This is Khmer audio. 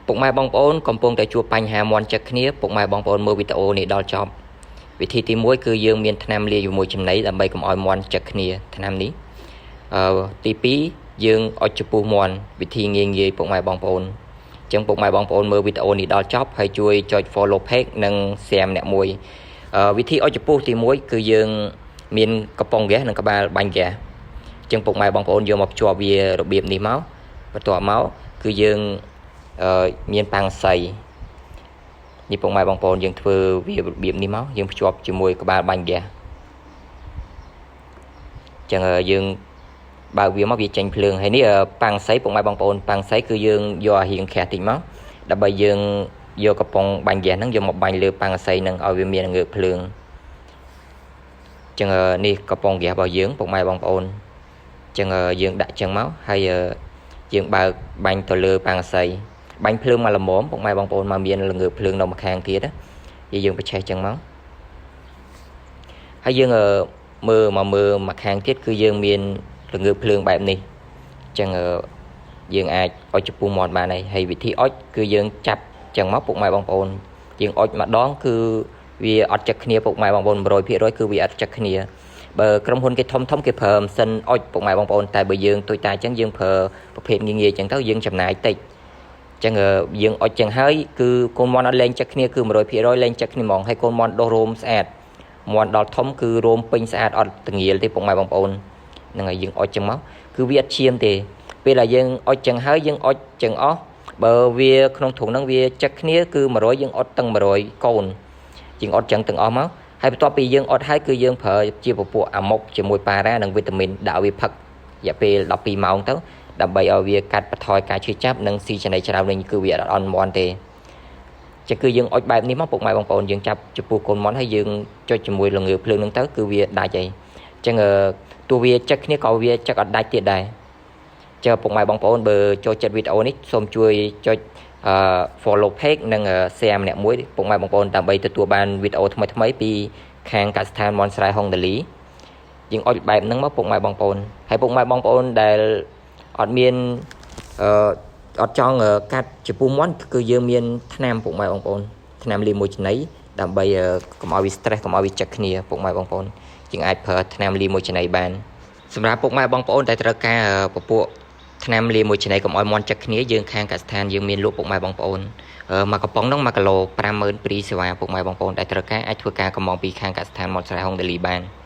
ពុកម៉ែបងប្អូនកំពុងតែជួបបញ្ហាមាន់ចឹកគ្នាពុកម៉ែបងប្អូនមើលវីដេអូនេះដល់ចប់វិធីទី1គឺយើងមានថ្នាំលាយជាមួយចំណីដើម្បីកុំឲ្យមាន់ចឹកគ្នាថ្នាំនេះទី2យើងអុចចំពោះមាន់វិធីងាយងាយពុកម៉ែបងប្អូនអញ្ចឹងពុកម៉ែបងប្អូនមើលវីដេអូនេះដល់ចប់ហើយជួយចុច follow page និង share ម្នាក់មួយវិធីអុចចំពោះទី1គឺយើងមានកំប៉ុងហ្គាសនិងក្បាលបាញ់ហ្គាសអញ្ចឹងពុកម៉ែបងប្អូនយកមកភ្ជាប់វារបៀបនេះមកបន្ទាប់មកគឺយើងមានប៉ាំងសីនេះពុកម៉ែបងប្អូនយើងធ្វើវារបៀបនេះមកយើងភ្ជាប់ជាមួយក្បាលបាញ់ហ្គាសអញ្ចឹងយើងបើកវាមកវាចេញភ្លើងហើយនេះប៉ាំងសីពុកម៉ែបងប្អូនប៉ាំងសីគឺយើងយកឲ្យរៀងក្រាស់តិចមកដើម្បីយើងយកកំប៉ុងបាញ់ហ្គាសហ្នឹងយកមកបាញ់លើប៉ាំងសីហ្នឹងឲ្យវាមានងើបភ្លើងអញ្ចឹងនេះកំប៉ុងហ្គាសរបស់យើងពុកម៉ែបងប្អូនអញ្ចឹងយើងដាក់ចឹងមកហើយយើងបើកបាញ់ទៅលើប៉ាំងសីបាញ់ភ្លើងមកល្មមពុកម៉ែបងប្អូនមកមានល្ងើភ្លើងនៅម្ខាងទៀតណាយើងប្រឆេះចឹងមកហើយយើងមើលមកមើលម្ខាងទៀតគឺយើងមានល្ងើភ្លើងបែបនេះអញ្ចឹងយើងអាចអុចចំពោះមាត់បានហើយហើយវិធីអុចគឺយើងចាប់ចឹងមកពុកម៉ែបងប្អូនយើងអុចម្ដងគឺវាអត់ចឹកគ្នាពុកម៉ែបងប្អូន100%គឺវាអត់ចឹកគ្នាបើក្រុមហ៊ុនគេធំធំគេប្រើម៉ាស៊ីនអុចពុកម៉ែបងប្អូនតែបើយើងទុយតាអញ្ចឹងយើងប្រើប្រភេទងាយងាយអញ្ចឹងទៅយើងចំណាយតិចអញ្ចឹងយើងអុចចឹងហើយគឺកូនមាន់អត់លែងចឹកគ្នាគឺ100%លែងចឹកគ្នាហ្មងហើយកូនមាន់ដុះរោមស្អាតមាន់ដល់ធំគឺរោមពេញស្អាតអត់តងាលទេពុកម៉ែបងប្អូនហ្នឹងហើយយើងអុចចឹងមកគឺវាអត់ឈាមទេពេលដែលយើងអុចចឹងហើយយើងអុចចឹងអស់បើវាក្នុងធុងហ្នឹងវាចឹកគ្នាគឺ100យើងអុចទាំង100កូនយើងអុចចឹងទាំងអស់មកហើយបន្ទាប់ពីយើងអត់ហើយគឺយើងប្រើជាពពួកអាម៉ុកជាមួយប៉ារ៉ានិងវីតាមីនដាក់វាផឹករយៈពេល12ម៉ោងទៅដើម្បីឲ្យវាកាត់បន្ថយការឈឺចាប់និងស៊ីចំណីច្រើនវិញគឺវាអត់អន់មាន់ទេចឹងគឺយើងអុចបែបនេះមកពុកម៉ែបងប្អូនយើងចាប់ចំពោះកូនមាន់ហើយយើងចុចជាមួយល្ងើភ្លើងហ្នឹងទៅគឺវាដាច់ហើយចឹងទោះវាចឹកគ្នាក៏វាចឹកអត់ដាច់ទៀតដែរចើពុកម៉ែបងប្អូនបើចូលចិត្តវីដេអូនេះសូមជួយចុចអឺ follow page និង share ម្នាក់មួយពុកម៉ែបងប្អូនដើម្បីទទួលបានវីដេអូថ្មីៗពីខាងកសិដ្ឋានមន់ស្រែហុងដាលីយើងអុចបែបហ្នឹងមកពុកម៉ែបងប្អូនហើយពុកម៉ែបងប្អូនដែលអត់មានអឺអត់ចង់កាត់ចំពោះមាន់គឺយើងមានថ្នាំពុកម៉ែបងប្អូនថ្នាំលាយមួយចំណីដើម្បីកុំឲ្យវា stress កុំឲ្យវាចឹកគ្នាពុកម៉ែបងប្អូនយើងអាចប្រើថ្នាំលាយមួយចំណីបានសម្រាប់ពុកម៉ែបងប្អូនដែលត្រូវការពពួកថ្នាំលាយមួយចំណីកុំឲ្យមាន់ចឹកគ្នាយើងខាងកសិដ្ឋានយើងមានលក់ពុកម៉ែបងប្អូនមួយកំប៉ុងហ្នឹង1គីឡូ50000ព្រីសេវាពុកម៉ែបងប្អូនដែលត្រូវការអាចធ្វើការកម្មងពីខាងកសិដ្ឋានមាត់ស្រែហុងដាលីបាន។